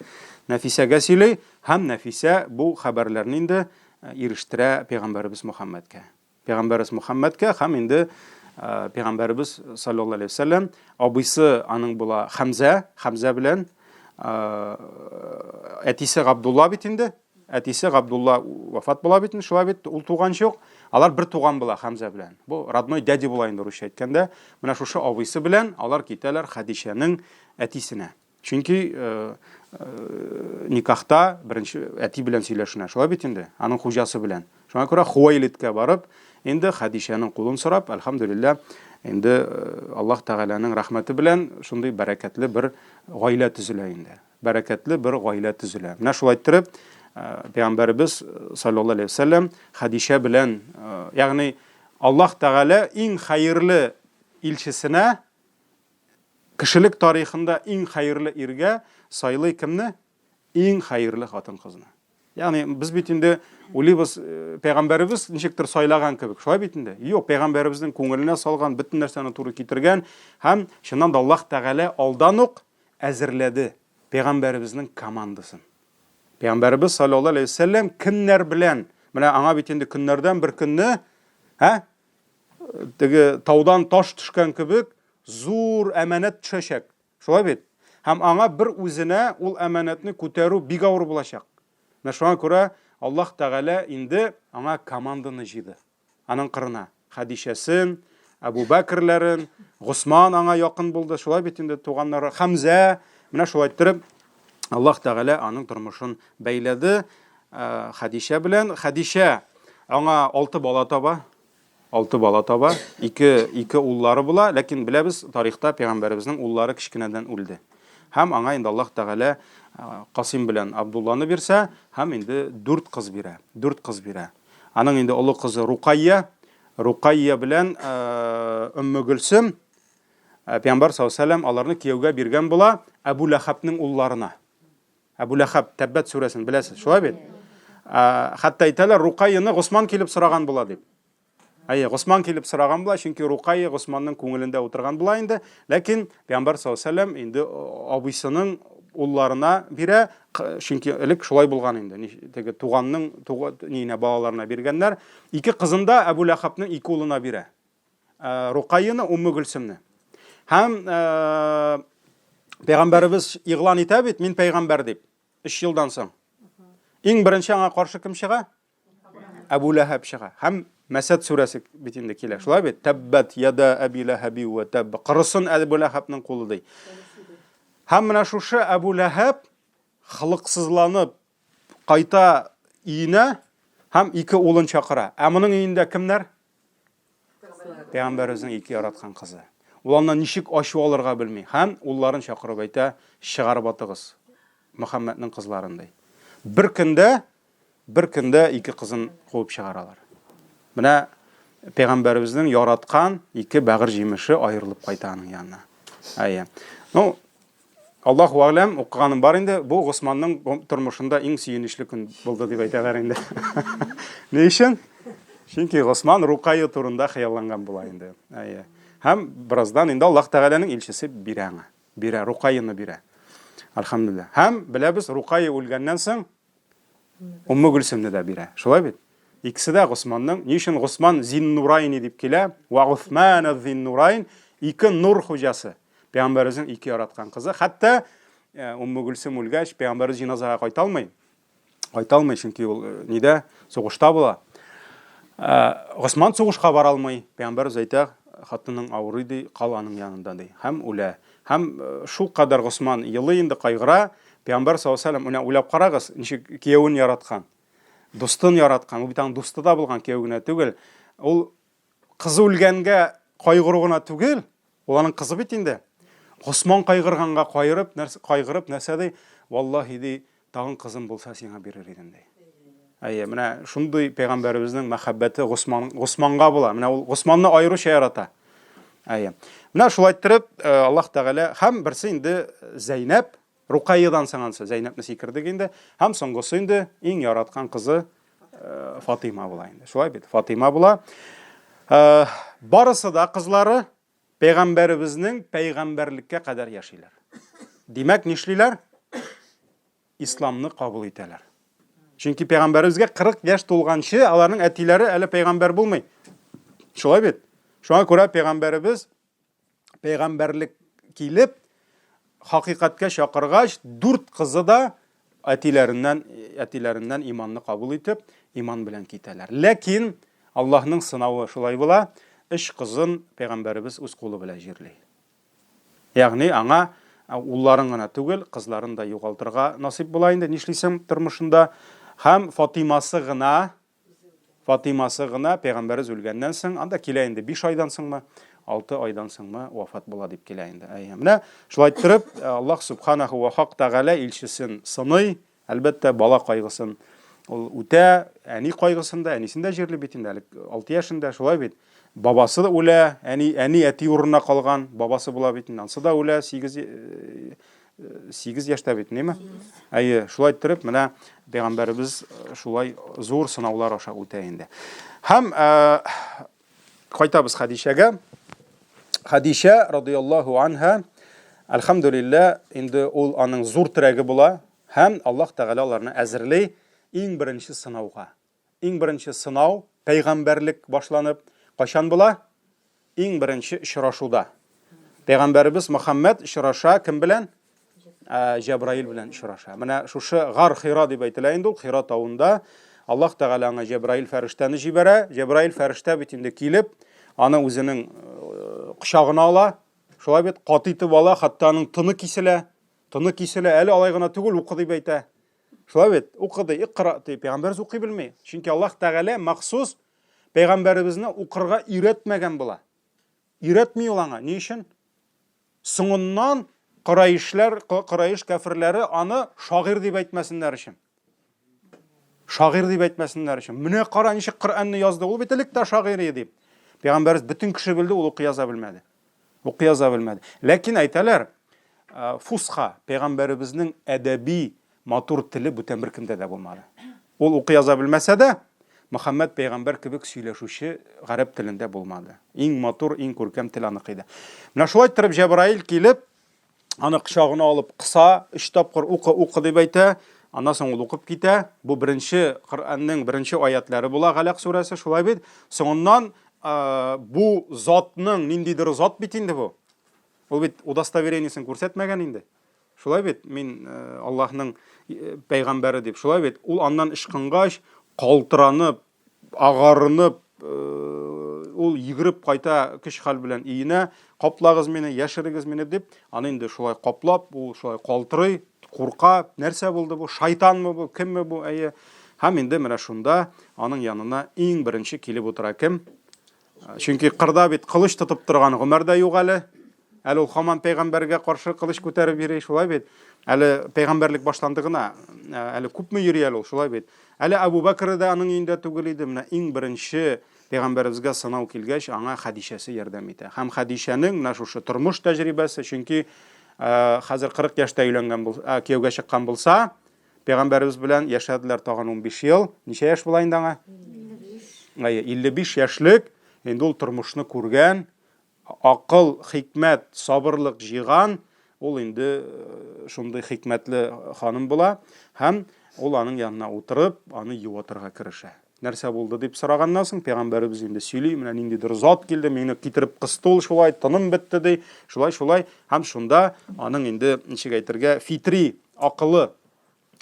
Нәфисәгә сөйли, һәм Нәфисә бу хәбәрләрне инде ирештерә пәйгамбәребез Мөхәммәдкә. Пәйгамбәребез Мөхәммәдкә һәм инде пәйгамбәребез саллаллаһу алейһи вәсәлләм абыйсы аның була Хәмзә, Хәмзә белән әтисе Габдулла бит инде, әтисе Габдулла вафат була бит инде, шулай бит, ул туганчы ук, алар бер туган була Хәмзә белән. Бу родной дядя була инде русча әйткәндә. Менә шушы абыйсы белән алар китәләр Хәдичәнең әтисенә. Чөнки никахта беренче әти белән сөйләшенә. Шулай бит инде, аның хуҗасы белән. Шуңа күрә Хувайлидка барып, инде Хәдичәнең кулын сорап, әлхәмдүлилләһ, инде Аллаһ Тәгаләнең рәхмәте белән шундый бәрәкәтле бер гаилә төзелә инде. Бәрәкәтле бер гаилә төзелә. Менә шулай иттереп, Пәйгамбәребез саллаллаһу алейһи вәсәлләм Хәдичә белән, ягъни Аллаһ Тәгалә иң хәерле илчесенә Кешелек тарихында иң хәерле иргә сайлый кемне? Иң хәерле хатын-кызны. Ягъни без бит инде уйлыйбыз, э, пәйгамбәребез ничектер сайлаган кебек. Шулай бит инде? Юк, пәйгамбәребезнең күңеленә салган, бөтен нәрсәне туры китергән һәм чыннан да Аллаһ Тәгалә алдан ук әзерләде пәйгамбәребезнең командасын. Пәйгамбәребез саллаллаһу алейһи вәсәлләм кемнәр белән? Менә аңа бит инде көннәрдән бер көнне, ә? Теге таудан таш төшкән кебек зур әманәт төшәчәк. Шулай бит? Һәм аңа бер үзенә ул әманәтне күтәрү бик авыр булачак. Менә шуңа күрә Аллаһ Тәгалә инде аңа команданы җыйды. Аның кырына Хәдичәсен, Әбу Бәкерләрен, Госман аңа якын булды, шулай бит инде туганнары, Хәмзә, менә шулай иттереп Аллаһ Тәгалә аның тормышын бәйләде Хәдичә белән. Хәдичә аңа алты бала таба. Алты бала таба, ике, ике уллары була, ләкин беләбез, тарихта пәйгамбәребезнең уллары кечкенәдән үлде. Һәм аңа инде Аллаһ Тәгалә Касыйм белән Абдулланы бирсә, һәм инде дүрт кыз бирә, дүрт кыз бирә. Аның инде олы кызы Рукайя, Рукайя белән Өмме Гөлсем, пәйгамбәр саллаллаһу алейһи вәсәлләм аларны кияүгә биргән була Әбу Ләхәбнең улларына. Әбу Ләхәб, Тәббәт сүрәсен беләсез, шулай бит? Хәтта әйтәләр, Рукайяны Госман килеп сораган була дип. Әйе, Госман килеп сораган була, чөнки Рукайя Госманның күңелендә утырган була инде. Ләкин Пәйгамбәр саллаллаһу алейһи вәсәлләм инде абыйсының улларына бирә, чөнки элек шулай булган инде. Теге туганның ниенә балаларына биргәннәр. Ике кызын да Әбу Ләхәбнең ике улына бирә. Рукайяны, Уммы Гөлсемне. Һәм пәйгамбәребез игълан итә бит, мин пәйгамбәр дип. 3 елдан соң. Иң беренче аңа каршы кем чыга? Әбу Ләһәб чыга. Һәм Мәсәд сүрәсе бит инде килә. Шулай бит? Тәббәт яда Әби Ләһәби вә тәбб. Кырысын Әбу Ләһәбнең кулы ди. Һәм менә шушы Әбу Ләһәб холыксызланып кайта өенә һәм ике улын чакыра. Ә моның өендә кемнәр? Пәйгамбәребезнең ике яраткан кызы. Ул аннан ничек ачу алырга белми һәм улларын чакырып әйтә, чыгарып атыгыз Мөхәммәднең кызларын, ди. Бер көндә, бер көндә ике кызын куып чыгаралар. Менә пәйгамбәребезнең яраткан ике бәгырь җимеше аерылып кайта аның янына. Әйе. Ну, Аллаһу әгъләм, укыганым бар инде, бу Госманның тормышында иң сөенечле көн булды дип әйтәләр инде. Ни өчен? Чөнки Госман Рукайя турында хыялланган була инде. Әйе. Һәм бераздан инде Аллаһ Тәгаләнең илчесе бирә аңа. Бирә, Рукайяны бирә. Әлхәмдүлилләһ. Һәм беләбез, Рукайя үлгәннән соң Уммы Гөлсемне дә бирә. Шулай бит? Икесе дә Госманның. Ни өчен Госман Зиннурайни дип килә? Ва Госман Зиннурайн, ике нур хуҗасы. Пәйгамбәребезнең ике яраткан кызы. Хәтта э, Уммы Гөлсем үлгәч, пәйгамбәребез җиназага кайта алмый. Кайта алмый, чөнки ул э, нидә? Сугышта була. Э, Госман сугышка бара алмый. Пәйгамбәребез әйтә, хатының авырый ди, кал аның янында ди. Һәм үлә. Һәм шул кадәр Госман елый инде, кайгыра. Пәйгамбәр саллаллаһу алейһи ва сәлләм, менә уйлап карагыз, ничек киявен яраткан, дустын яраткан. Ул бит аның дусты да булган, кияү генә түгел. Ул кызы үлгәнгә кайгыру гына түгел, ул аның кызы бит инде. Госман кайгырганга кайгырып, нәрсә кайгырып, нәрсә ди? Валлаһи ди, тагын кызым булса сиңа бирер идем ди. Әйе, менә шундый пәйгамбәребезнең мәхәббәте Госман, Госманга була. Менә ул Госманны аеруча ярата. Әйе. Менә шулай иттереп, э, Аллаһ Тәгалә һәм берсе инде Зәйнәп, Рукайядан соң ансы Зәйнәпне сикердек инде. Һәм соңгысы инде иң яраткан кызы э, Фатыйма була инде. Шулай бит? Фатыйма була. Э, барысы да кызлары пәйгамбәребезнең пәйгамбәрлеккә кадәр яшиләр. Димәк, нишлиләр? Исламны кабул итәләр. Чөнки пәйгамбәребезгә 40 яшь тулганчы аларның әтиләре әле пәйгамбәр булмый. Шулай бит? Шуңа күрә пәйгамбәребез пәйгамбәрлек килеп, хакыйкатькә чакыргач, дүрт кызы да әтиләреннән әтиләреннән иманны кабул итеп, иман белән китәләр. Ләкин Аллаһның сынавы шулай була, өч кызын пәйгамбәребез үз кулы белән җирли. Ягъни аңа улларын гына түгел, кызларын да югалтырга насыйп була инде, нишлисең тормышында. Һәм Фатыймасы гына, Фатыймасы гына пәйгамбәребез үлгәннән соң, анда килә инде 5 айдан соңмы, 6 айдан соңмы вафат була дип килә инде. Әйе. Менә шулай иттереп Аллаһ субханаху ва хак тәгалә илчесен сыный, әлбәттә, бала кайгысын ул үтә, әни кайгысын да, әнисен дә җирли бит инде әле 6 яшендә, шулай бит. Бабасы да үлә, әни, әни әти урынына калган, бабасы була бит инде, ансы да үлә, 8 8 яшьтә бит, неме? Әйе, шулай иттереп, менә пәйгамбәребез шулай зур сынаулар аша үтә инде. Һәм кайтабыз Хәдичәгә. Хәдичә радияллаһу анха, әлхәмдүлилләһ, инде ул аның зур терәге була һәм Аллаһ Тәгалә аларны әзерли иң беренче сынауга. Иң беренче сынау, пәйгамбәрлек башланып, кайчан була? Иң беренче очрашуда. Пәйгамбәребез Мөхәммәд очраша кем белән? Ә, Җәбраил белән очраша. Менә шушы Гар Хира дип әйтелә инде ул, Хира тавында Аллаһ Тәгалә аңа Җәбраил фәрештәне җибәрә. Җәбраил фәрештә бит инде килеп, аны үзенең э, кочагына ала. Шулай бит, каты итеп ала, хәтта аның тыны киселә. Тыны киселә, әле алай гына түгел, укы дип әйтә. Шулай бит, укы ди, икра ди. Пәйгамбәребез укый белми. Чөнки Аллаһ Тәгалә махсус пәйгамбәребезне укырга өйрәтмәгән була. Өйрәтми ул аңа. Ни өчен? Соңыннан Кораишләр, Кораиш кәферләре аны шагыйрь дип әйтмәсеннәр өчен. Шагыйрь дип әйтмәсеннәр өчен. Менә кара, ничек Коръәнне язды. Ул бит элек тә шагыйрь иде дип. Пәйгамбәребез бөтен кеше белде, ул укый яза белмәде. Укый яза белмәде. Ләкин әйтәләр, фусха, пәйгамбәребезнең әдәби матур теле бүтән беркемдә дә булмады. Ул укый яза белмәсә дә, Мөхәммәд пәйгамбәр кебек сөйләшүче гарәп телендә булмады. Иң матур, иң күркәм тел аныкы иде. Менә шулай иттереп Җәбраил килеп, аны кочагына алып кыса, өч тапкыр укы, укы дип әйтә. Аннан соң ул укып китә. Бу беренче Коръәннең беренче аятлары була, Галәк сүрәсе, шулай бит. Соңыннан бу затның ниндидер зат бит инде бу. Ул бит удостоверениесен күрсәтмәгән инде. Шулай бит, мин Аллаһның пәйгамбәре дип. Шулай бит, ул аннан ычкынгач, калтыранып, агарынып, ул йөгереп кайта көч-хәл белән өенә, каплагыз мине, яшерегез мине дип, аны инде шулай каплап, ул шулай калтырый, курка, нәрсә булды бу, шайтанмы бу, кемме бу, әйе. Һәм инде менә шунда аның янына иң беренче килеп утыра кем? Чөнки кырда бит кылыч тотып торган Гомәр дә юк әле. Әле ул һаман пәйгамбәргә каршы кылыч күтәреп йөри, шулай бит. Әле пәйгамбәрлек башланды гына. Әле күпме йөри әле ул, шулай бит. Әле Әбу Бәкр дә аның өендә түгел иде. Менә иң беренче пәйгамбәребезгә сынау килгәч, аңа Хәдичәсе ярдәм итә. Һәм Хәдичәнең менә шушы тормыш тәҗрибәсе, чөнки хәзер 40 яшьтә өйләнгән булса, кияүгә чыккан булса, пәйгамбәребез белән яшәделәр тагын 15 ел. Ничә яшь була инде аңа? 55. Әйе, 55 яшьлек. Инде ул тормышны күргән, акыл, хикмәт, сабырлык җыйган, ул инде шундый хикмәтле ханым була. Һәм Ул аның янына утырып, аны юатырга керешә. Нәрсә булды дип сораганнан соң, пәйгамбәребез инде сөйли, менә ниндидер зат килде, мине китереп кысты ул шулай, тыным бетте ди, шулай, шулай. Һәм шунда аның инде, ничек әйтергә, фитри акылы,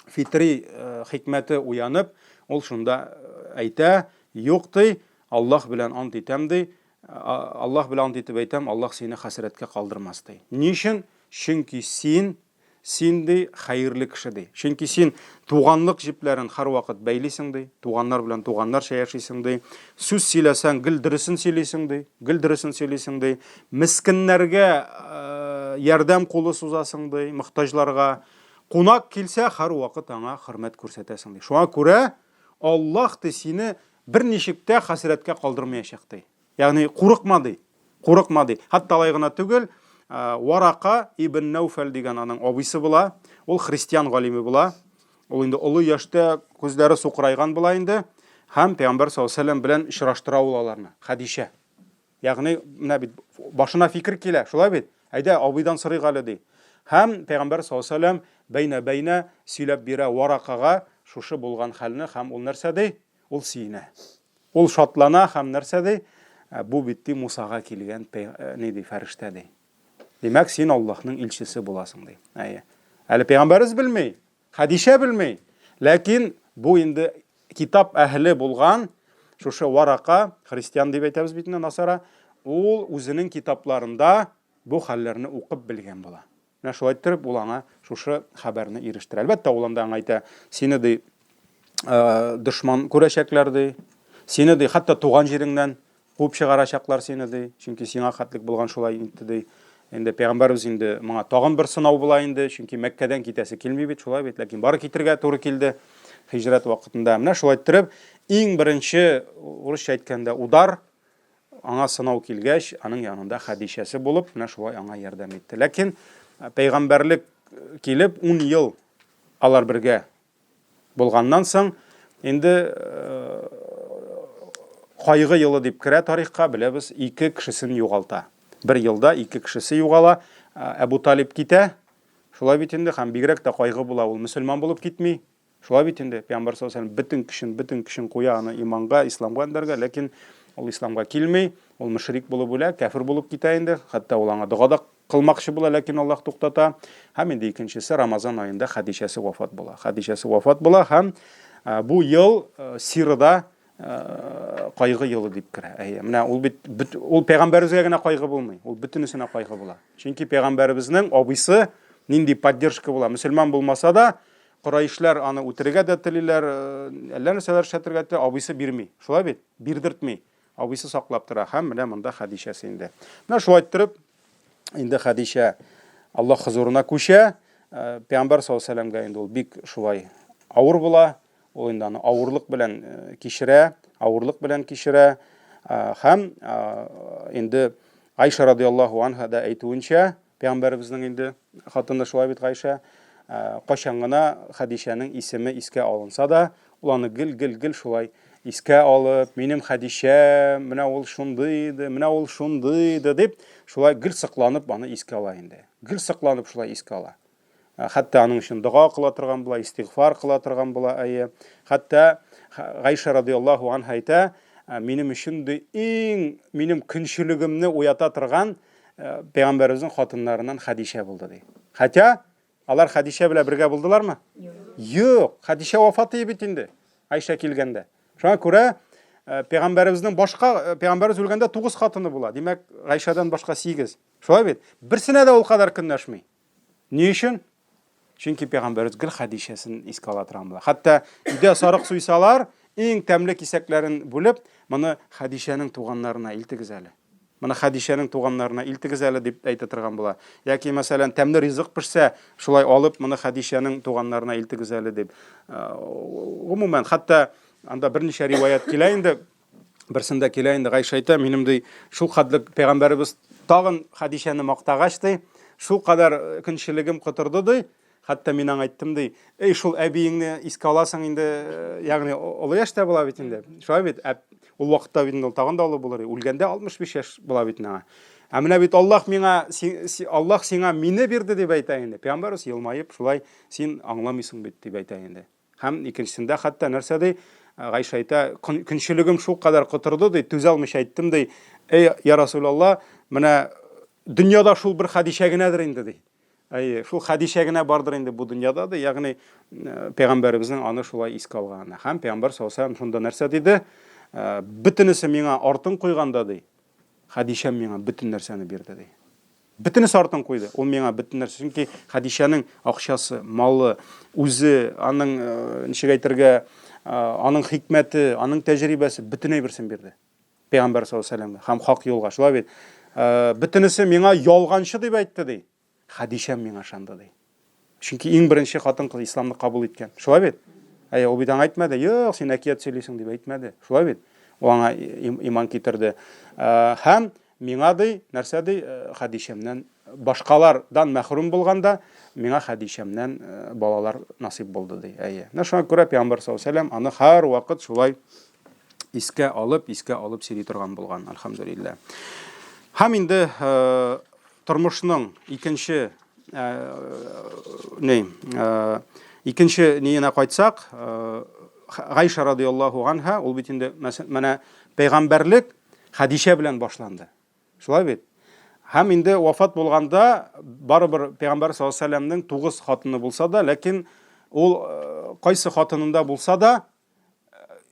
фитри э, хикмәте уянып, ул шунда э, әйтә, юк ди, Аллаһ белән ант итәм ди, Аллаһ белән ант итеп әйтәм, Аллаһ сине хәсрәткә калдырмас ди. Ни өчен? Чөнки син Син, ди, хәерле кеше, ди. Чөнки син туганлык җепләрен һәрвакыт бәйлисең, ди. Туганнар белән туганнарча яшисең, ди. Сүз сөйләсәң, гел дөресен сөйлисең, ди. Гел дөресен сөйлисең, ди. Мескеннәргә ярдәм кулы сузасың, ди, мохтаҗларга. Кунак килсә, һәрвакыт аңа хөрмәт күрсәтәсең, ди. Шуңа күрә Аллаһ, ди, сине берничек тә хәсрәткә калдырмаячак, ди. Ягъни курыкма ди. Курыкма ди. Хәтта алай гына түгел, Варака ибн Нәүфәл дигән аның абыйсы була. Ул христиан галиме була. Ул инде олы яшьтә, күзләре сукырайган була инде. Һәм Пәйгамбәр саллаллаһу алейһи вәсәлләм белән очраштыра ул аларны. Хәдичә. Ягъни менә бит башына фикер килә, шулай бит? Әйдә, абыйдан сорыйк әле ди. Һәм Пәйгамбәр саллаллаһу алейһи вәсәлләм бәйнә-бәйнә сөйләп бирә Варакага шушы булган хәлне һәм ул нәрсә ди? Ул сөенә. Ул шатлана һәм нәрсә ди? Ә, бу бит ди Мусага килгән пәй, э, ни ди, фәрештә ди. Димәк, син Аллаһның илчесе буласың ди. Әйе. Әле пәйгамбәребез белми, Хәдичә белми. Ләкин бу инде китап әһеле булган шушы Варака, христиан дип әйтәбез бит инде, насара, ул үзенең китапларында бу хәлләрне укып белгән була. Менә шулай иттереп ул аңа шушы хәбәрне ирештерә. Әлбәттә, ул анда аңа әйтә, сине ди э, дошман күрәчәкләр ди. Сине ди, хәтта туган җиреңнән куып чыгарачаклар сине ди. Чөнки сиңа хәтлек булган шулай инде ди. Инде пәйгамбәребез инде моңа тагын бер сынау була инде, чөнки Мәккәдән китәсе килми бит, шулай бит. Ләкин бары китергә туры килде һиҗрәт вакытында. Менә шулай иттереп, иң беренче, урысча әйткәндә, удар Аңа сынау килгәч, аның янында Хәдичәсе булып, менә шулай аңа ярдәм итте. Ләкин пәйгамбәрлек килеп, ун ел алар бергә булганнан соң, инде кайгы елы дип керә тарихка, беләбез, ике кешесен югалта. Бер елда ике кешесе югала, Әбу Талиб китә, шулай бит инде, һәм бигрәк тә кайгы була, ул мөселман булып китми. Шулай бит инде, Пәйгамбәр саллаллаһу алейһи ва сәлләм бөтен көчен, бөтен көчен куя аны иманга, исламга өндәргә, ләкин ул исламга килми, ул мөшрик булып үлә, кәфер булып китә инде, хәтта ул аңа дога да кылмакчы була, ләкин Аллаһ туктата. Һәм инде икенчесе Рамазан аенда Хәдичәсе вафат була. Хәдичәсе вафат була һәм бу ел сирада кайгы елы дип керә. Әйе, менә ул бит ул пәйгамбәребезгә генә кайгы булмый, ул бөтенесенә кайгы була. Чөнки пәйгамбәребезнең абыйсы нинди поддержка була, мөселман булмаса да, Кораишләр аны үтерергә дә телиләр, әллә нәрсәләр эшләтергә тели, абыйсы бирми. Шулай бит? Бирдертми. Абыйсы саклап тора. Һәм менә монда Хәдичәсе инде. Менә шулай иттереп, инде Хәдичә Аллаһ хозурына күчә. Пәйгамбәр саллаллаһу алейһи вәсәлләмгә инде ул бик шулай авыр була. Ул инде аны авырлык белән кичерә, авырлык белән кичерә. Һәм инде Айша радиаллаһу анха да әйтүенчә, Пәйгамбәребезнең инде хатыны шулай бит Гайшә, кайчан гына Хәдичәнең исеме искә алынса да, ул аны гел-гел-гел шулай искә алып, минем Хәдичәм, менә ул шундый иде, менә ул шундый иде дип, шулай гел сокланып аны искә ала инде. Гел сокланып шулай искә ала. Хәтта аның өчен дога кыла торган була, истигъфар кыла торган була, әйе. Хәтта Гайшә радиаллаһу анһа әйтә, минем өчен ди иң минем көнчелегемне уята торган пәйгамбәребезнең хатыннарыннан Хәдичә булды ди. Хотя алар Хәдичә белән бергә булдылармы? Юк. Хәдичә вафат ие бит инде. Айша килгәндә. Шуңа күрә пәйгамбәребезнең башка пәйгамбәребез үлгәндә 9 хатыны була. Димәк, Гайшәдән башка 8. Шулай бит? Берсенә дә ул кадәр көнләшми. Ни өчен? Чөнки пәйгамбәребез гел Хәдичәсен искә ала торган була. Хәтта өйдә сарык суйсалар, иң тәмле кисәкләрен бүлеп, моны Хәдичәнең туганнарына илтегез әле. Моны Хәдичәнең туганнарына илтегез әле дип әйтә торган була. Яки, мәсәлән, тәмле ризык пешсә, шулай алып, моны Хәдичәнең туганнарына илтегез әле дип. Гомумән, хәтта анда берничә риваять килә инде. Берсендә килә инде Гайшә әйтә, минем ди, шул хәтле пәйгамбәребез тагын Хәдичәне мактагач ди, шул кадәр э, көнчелегем котырды ди, хәтта мин аңа әйттем ди, эй, шул әбиеңне искә аласың инде, э, ягъни олы яшьтә була бит инде. Шулай бит? Ә ул вакытта бит инде ул тагын да олы булыр. Үлгәндә 65 яшь була бит аңа. Ә менә бит Аллаһ миңа, Аллаһ сиңа мине бирде дип әйтә инде. Пәйгамбәребез елмаеп, шулай син аңламыйсың бит дип әйтә инде. Һәм икенчесендә хәтта нәрсә ди? Гайшә әйтә, көнчелегем шул кадәр котырды ди, түзә алмыйча әйттем ди. Эй, я Расулалла, менә дөньяда шул бер Хәдичә генәдер инде ди. Әйе, шул Хәдичә генә бардыр инде бу дөньяда ди. Ягъни пәйгамбәребезнең аны шулай искә алганы. Һәм пәйгамбәр саллаллаһу алейһи шунда нәрсә диде? Бөтенесе миңа артын куйганда ди, Хәдичәм миңа бөтен нәрсәне бирде ди. Бөтенесе артын куйды. Ул миңа бөтен нәрсә. Чөнки Хәдичәнең акчасы, малы, үзе, аның, э, ничек әйтергә, э, аның хикмәте, аның тәҗрибәсе бөтен әйберсен бирде. Пәйгамбәр саллаллаһу алейһи һәм хак юлга. Шулай бит. Э, бөтенесе миңа ялганчы дип әйтте ди. Хәдичәм миңа ышанды ди. Чөнки иң беренче хатын-кыз исламны кабул иткән. Шулай бит? Әйе, ул бит аңа әйтмәде, юк, син әкият сөйлисең дип әйтмәде. Шулай бит? Ул аңа иман китерде. Э, һәм миңа ди, нәрсә ди, э, Хәдичәмнән башкалардан мәхрүм булганда, миңа Хәдичәмнән э, балалар насыйп булды ди. Әйе. Менә шуңа күрә Пәйгамбәр саллаллаһу алейһи вәсәлләм аны һәрвакыт шулай искә алып, искә алып сөйли торган булган, әлхәмдүлилләһ. Һәм инде тормышның икенче ни икенче ниенә кайтсак, Гайша радиаллаһу анха, ул бит инде менә пәйгамбәрлек Хәдичә белән башланды. Шулай бит? Һәм инде вафат булганда барыбер пәйгамбәр саллаллаһу алейһи вәсәлләмнең 9 хатыны булса да, ләкин ул кайсы хатынында булса да,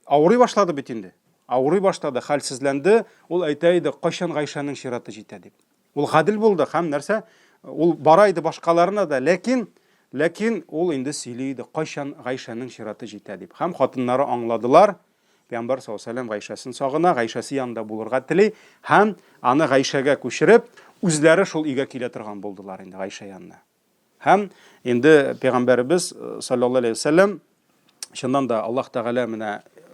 Авырый башлады бит инде. Авырый башлады, хәлсезләнде. Ул әйтә иде, кайчан Гайшәнең чираты җитә дип. Ул гадел булды һәм нәрсә? Ул бара иде башкаларына да, ләкин ләкин ул инде сөйли иде, кайчан Гайшәнең чираты җитә дип. Һәм хатыннары аңладылар. Пәйгамбәр саллаллаһу алейһи вәсәлләм Гайшәсен сагына, Гайшәсе янында булырга тели һәм аны Гайшәгә күчереп, үзләре шул өйгә килә торган булдылар инде Гайшә янына. Һәм инде пәйгамбәребез э, саллаллаһу алейһи вәсәлләм чыннан да Аллаһ Тәгалә менә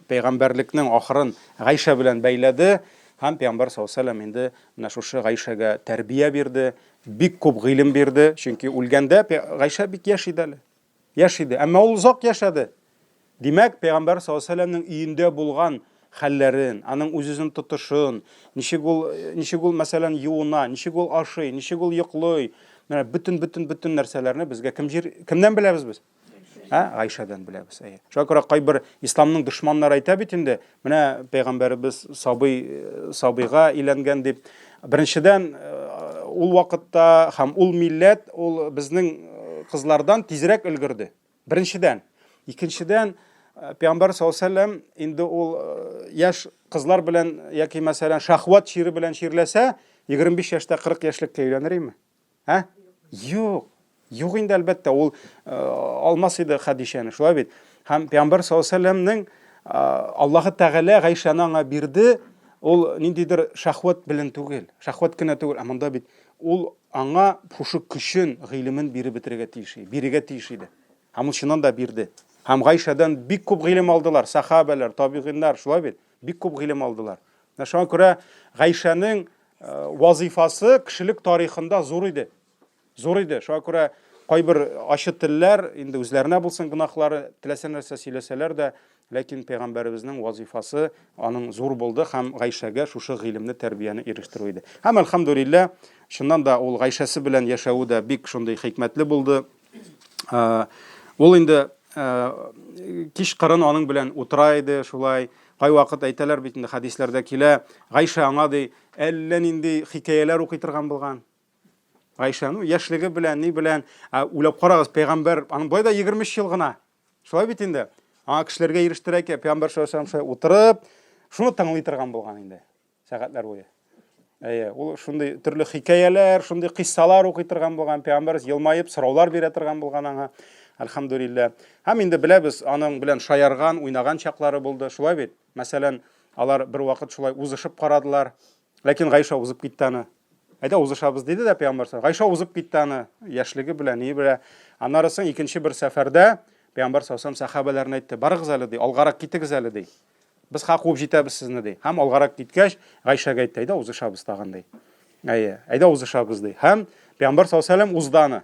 пәйгамбәрлекнең ахырын Гайшә белән бәйләде һәм пәйгамбәр саллаллаһу алейһи вәсәлләм инде менә шушы Гайшәгә тәрбия бирде, бик күп гыйлем бирде, чөнки үлгәндә Гайшә бик яшь иде әле. Яшь иде, әмма ул озак яшәде. Димәк, пәйгамбәр саллаллаһу алейһи вәсәлләмнең өендә булган хәлләрен, аның үз-үзен тотышын, ничек ул, ничек ул, мәсәлән, юына, ничек ул ашый, ничек ул йоклый, менә бөтен-бөтен-бөтен нәрсәләрне безгә кем җир, кемнән беләбез без? Ә, Гайшәдән беләбез. Әйе. Шуңа күрә кайбер исламның дошманнары әйтә бит инде, менә пәйгамбәребез сабый сабыйга өйләнгән дип. Беренчедән, ул вакытта һәм ул милләт, ул безнең кызлардан тизрәк өлгерде. Беренчедән. Икенчедән, пәйгамбәр саллаллаһу алейһи вәсәлләм инде ул яшь кызлар белән яки мәсәлән шахват чире белән чирләсә, 25 яшьтә 40 яшьлеккә өйләнер име? Ә? Юк. Юк инде әлбәттә, ул алмас иде Хәдичәне, шулай бит? Һәм пәйгамбәр саллаллаһу алейһи вәсәлләмнең Аллаһы Тәгалә Гайшәне аңа бирде, ул ниндидер шахват белән түгел, шахват кенә түгел, ә монда бит ул аңа шушы көчен, гыйлемен биреп бетерергә тиеш, бирергә тиеш иде. Һәм ул чыннан да бирде. Һәм Гайшәдән бик күп гыйлем алдылар, сахабәләр, табигыйннар, шулай бит? Бик күп гыйлем алдылар. Менә шуңа күрә Гайшәнең вазифасы кешелек тарихында зур иде. Зур иде. Шуңа күрә кайбер ачы телләр, инде үзләренә булсын гөнаһлары, теләсә нәрсә сөйләсәләр дә, ләкин пәйгамбәребезнең вазифасы аның зур булды һәм Гайшәгә шушы гыйлемне, тәрбияне ирештерү иде. Һәм әлхәмдүлилләһ, чыннан да ул Гайшәсе белән яшәве дә бик шундый хикмәтле булды. Ул инде кич кырын аның белән утыра иде шулай. Кайвакыт әйтәләр бит инде хәдисләрдә килә, Гайшә аңа ди, әллә нинди хикәяләр укый торган булган. Гайшә, ну, яшьлеге белән, ни белән, ә, уйлап карагыз, пәйгамбәр, аның болай да 23 ел гына. Шулай бит инде. Аңа кешеләргә ирештерә икән, пәйгамбәр саллаллаһу алейһи шулай утырып, шуны тыңлый торган булган инде. Сәгатьләр буе. Әйе, ул шундый төрле хикәяләр, шундый кыйссалар укый торган булган, пәйгамбәр елмаеп сораулар бирә торган булган аңа. Әлхәмдүлилләһ. Һәм инде беләбез, аның белән шаярган, уйнаган чаклары булды. Шулай бит? Мәсәлән, алар бер вакыт шулай узышып карадылар. Ләкин Гайша узып китте аны. Әйдә узышабыз диде дә пәйгамбәр саллаллаһу Гайша узып китте аны, яшьлеге белән, ни белән. Аннары соң икенче бер сәфәрдә пәйгамбәр саллаллаһу алейһи сәхабәләренә әйтте: "Барыгыз әле ди, алгарак китегез әле ди. Без хак куып җитәбез сезне ди." Һәм алгарак киткәч, Гайшәгә әйтте: "Әйдә узышабыз тагын ди." Әйе, әйдә узышабыз ди. Һәм пәйгамбәр саллаллаһу алейһи узды аны.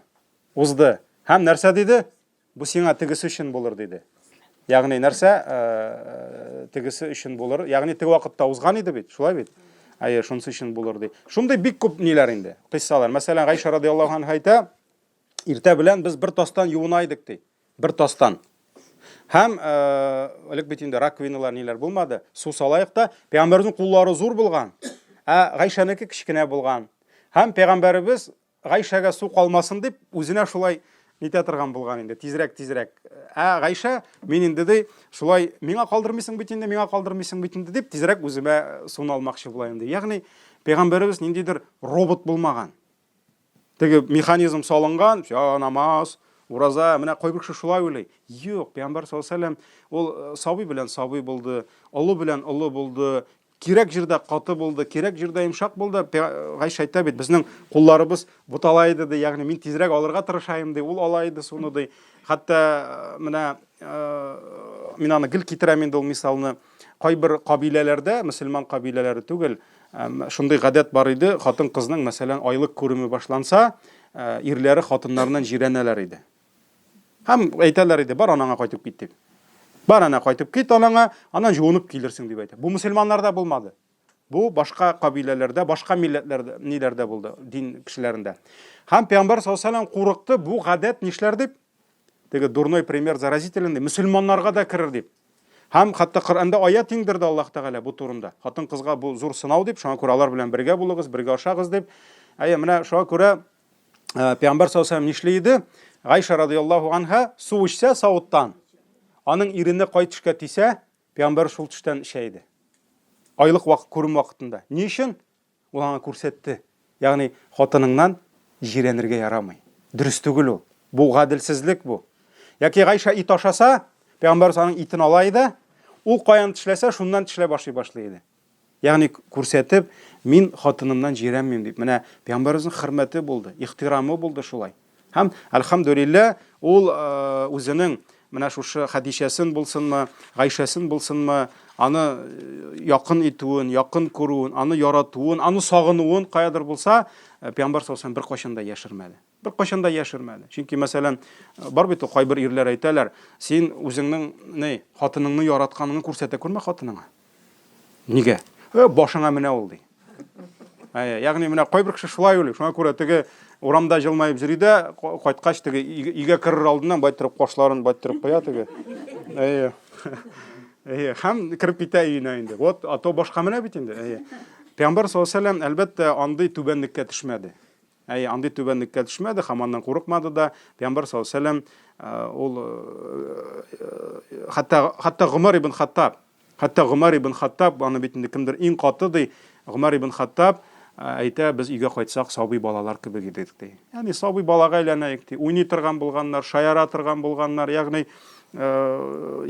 Узды. Һәм нәрсә диде? Бу сиңа тегесе өчен булыр, диде. Ягъни нәрсә? Э, тегесе өчен булыр. Ягъни теге вакытта узган иде бит, шулай бит? Әйе, шунысы өчен булыр ди. Шундый бик күп ниләр инде, кыйссалар. Мәсәлән, Гайша радиаллаһу анха әйтә, иртә белән без бер тастан юына идек ди. Бер тастан. Һәм элек бит инде раковиналар ниләр булмады. Су салаек та, пәйгамбәребезнең куллары зур булган, ә Гайшәнеке кечкенә булган. Һәм пәйгамбәребез Гайшәгә су калмасын дип, үзенә шулай нитә торган булган инде, тизрәк, тизрәк. Ә Гайшә, мин инде ди, шулай миңа калдырмыйсың бит инде, миңа калдырмыйсың бит инде дип, тизрәк үземә суны алмакчы була инде. Ягъни пәйгамбәребез ниндидер робот булмаган. Теге механизм салынган, всё, намаз, ураза, менә кайбер кеше шулай уйлый. Юк, пәйгамбәр саллаллаһу алейһи ул э, сабый белән сабый булды, олы белән олы булды, кирәк җирдә каты булды, кирәк җирдә йомшак булды. Гайшә әйтә бит, безнең кулларыбыз бутала иде ди, ягъни мин тизрәк алырга тырышаем ди, ул ала иде суны ди. Хәтта э, менә э, мин аны гел китерәм инде ул мисалны. Кайбер кабиләләрдә, мөселман кабиләләре түгел, шундый гадәт бар иде, хатын-кызның, мәсәлән, айлык күреме башланса, ирләре хатыннарыннан җирәнәләр иде. Һәм әйтәләр иде, бар анаңа кайтып кит дип. Бар әнә кайтып кит анаңа, аннан җуынып килерсең дип әйтә. Бу мөселманнарда булмады. Бу башка кабиләләрдә, башка милләтләрдә, ниләрдә булды, дин кешеләрендә. Һәм пәйгамбәр саллаллаһу алейһи курыкты, бу гадәт нишләр дип? Теге дурной пример заразителен ди, мөселманнарга да керер дип. Һәм хәтта Коръәндә аят иңдерде Аллаһ Тәгалә бу турында. Хатын-кызга бу зур сынау дип, шуңа күрә алар белән бергә булыгыз, бергә ашагыз дип. Әйе, менә шуңа күрә э, Пәйгамбәр саллаллаһу алейһи нишли иде? Гайша радияллаһу анха су эчсә савыттан, аның ирене кай төшкә тисә, Пәйгамбәр шул төштән эчә иде. Айлык вакыт күрем вакытында. Ни өчен? Ул аңа күрсәтте. Ягъни хатыныңнан җирәнергә ярамый. Дөрес түгел ул. Бу гаделсезлек бу. Яки Гайша ит ашаса, пәйгамбәрбез аның итен ала иде, ул каян тешләсә, шуннан тешләп ашый башлый иде. Ягъни күрсәтеп, мин хатынымнан җирәнмим дип. Менә пәйгамбәребезнең хөрмәте булды, ихтирамы булды шулай. Һәм, әлхәмдүлилләһ, ул үзенең менә шушы Хәдичәсен булсынмы, Гайшәсен булсынмы, аны якын итүен, якын күрүен, аны яратуын, аны сагынуын каядыр булса, Пәйгамбәр саллаллаһу алейһи ва беркайчан да яшермәде. Беркайчан да яшермәде. Чөнки, мәсәлән, бар бит ул кайбер ирләр әйтәләр, син үзеңнең ни, хатыныңны яратканыңны күрсәтә күрмә хатыныңа. Нигә? Э, башыңа менә ул ди. Әйе, ягъни менә кайбер кеше шулай уйлый. Шуңа күрә теге урамда җылмаеп йөри дә, кайткач теге өйгә керер алдыннан байтырып кашларын байтырып куя теге. Әйе. Әйе, һәм кереп китә өенә инде. Вот, а то башка менә бит инде. Әйе. Пәйгамбәр саллаллаһу алейһи ва әлбәттә, андый түбәнлеккә төшмәде. Әйе, андый түбәнлеккә төшмәде һәм аннан курыкмады да. Пәйгамбәр саллаллаһу алейһи ва ул хәтта хәтта Гомәр ибн Хаттаб, хәтта Гомәр ибн Хаттаб, аны бит инде кемдер иң каты ди, Гомәр ибн Хаттаб әйтә, без өйгә кайтсак, сабый балалар кебек идек ди. Ягъни сабый балага әйләнәек ди. Уйный торган булганнар, шаяра торган булганнар. Ягъни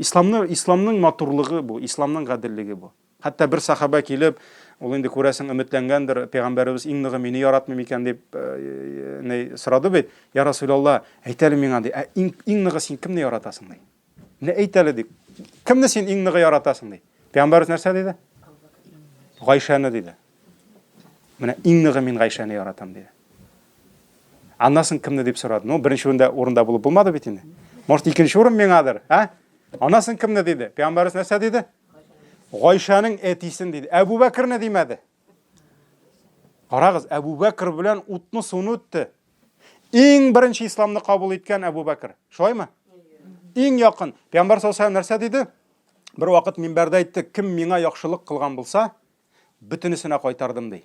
исламны исламның матурлыгы бу, исламның гаделлеге бу. Хәтта бер сахаба килеп, ул инде күрәсең өметләнгәндер, пәйгамбәребез иң ныгы мине яратмый микән дип э, ни сорады бит. Я Расулалла, әйт әле миңа ди, ә иң, иң ныгы син кемне яратасың ди. Менә әйт әле ди. Кемне син иң ныгы яратасың ди. Пәйгамбәребез нәрсә диде? Гайшәне диде. Менә иң ныгы мин Гайшәне яратам диде. Аннан соң кемне дип сорады. Ну, беренче урында урында булып булмады бит инде. Может, икенче урын миңадыр, ә? Аннан соң кемне диде? Пәйгамбәребез нәрсә диде? Гайшәнең әтисен диде. Әбу Бәкерне димәде. Карагыз, Әбу Бәкер белән утны суны үтте. Иң беренче исламны кабул иткән Әбу Бәкер. Шулаймы? Иң якын. Пәйгамбәр саллаллаһу алейһи нәрсә диде? Бер вакыт минбәрдә әйтте, кем миңа яхшылык кылган булса, Бөтенесенә кайтардым, ди.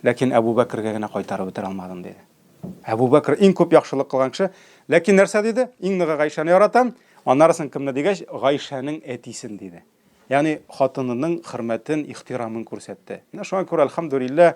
Ләкин Әбү Бәкергә генә кайтарып бетерә алмадым, диде. Әбү Бәкер иң күп яхшылык кылган кеше. Ләкин нәрсә диде? Иң ныгы Гайшәне яратам. Аннары соң кемне дигәч, Гайшәнең әтисен диде. Ягъни хатынының хөрмәтен, ихтирамын күрсәтте. Менә шуңа күрә, әлхәмдүлилләһ,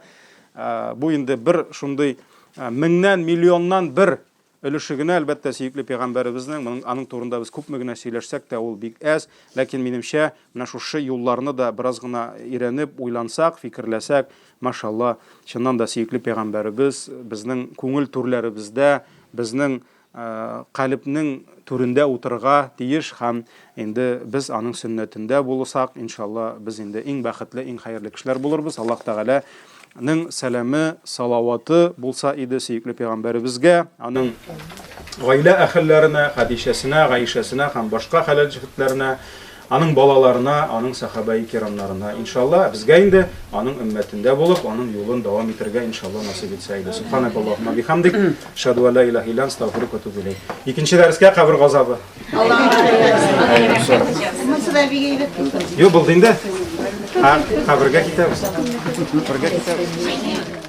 бу инде бер шундый меңнән, миллионнан бер Өлеше генә, әлбәттә, сөекле пәйгамбәребезнең, моның, аның турында без күпме генә сөйләшсәк тә, ул бик әз. Ләкин, минемчә, менә шушы юлларны да бераз гына өйрәнеп, уйлансак, фикерләсәк, машалла, чыннан да сөекле пәйгамбәребез безнең күңел түрләребездә, безнең калебнең түрендә утырырга тиеш һәм инде без аның сөннәтендә булсак, иншалла, без инде иң бәхетле, иң хәерле кешеләр булырбыз. Аллаһ Тәгалә ның сәламе, салаваты булса иде сөекле пәйгамбәребезгә, аның гаилә әһелләренә, Хәдичәсенә, Гаишәсенә һәм башка хәләл җефетләренә. Аның балаларына, аның сәхабәи кирамнарына, иншалла, безгә инде аның өммәтендә булып, аның юлын дәвам итәргә, иншалла, насыйп итсә иде. Субханакаллаһумма бихамдик, ашһаду ан ла илаһа илля анта, астагфирука ва атубу илейк. Икенче дәрескә кабер газабы. Монысы да бик әйбәт булды. Юк, булды инде. Кабергә китәбез. Кабергә китәбез.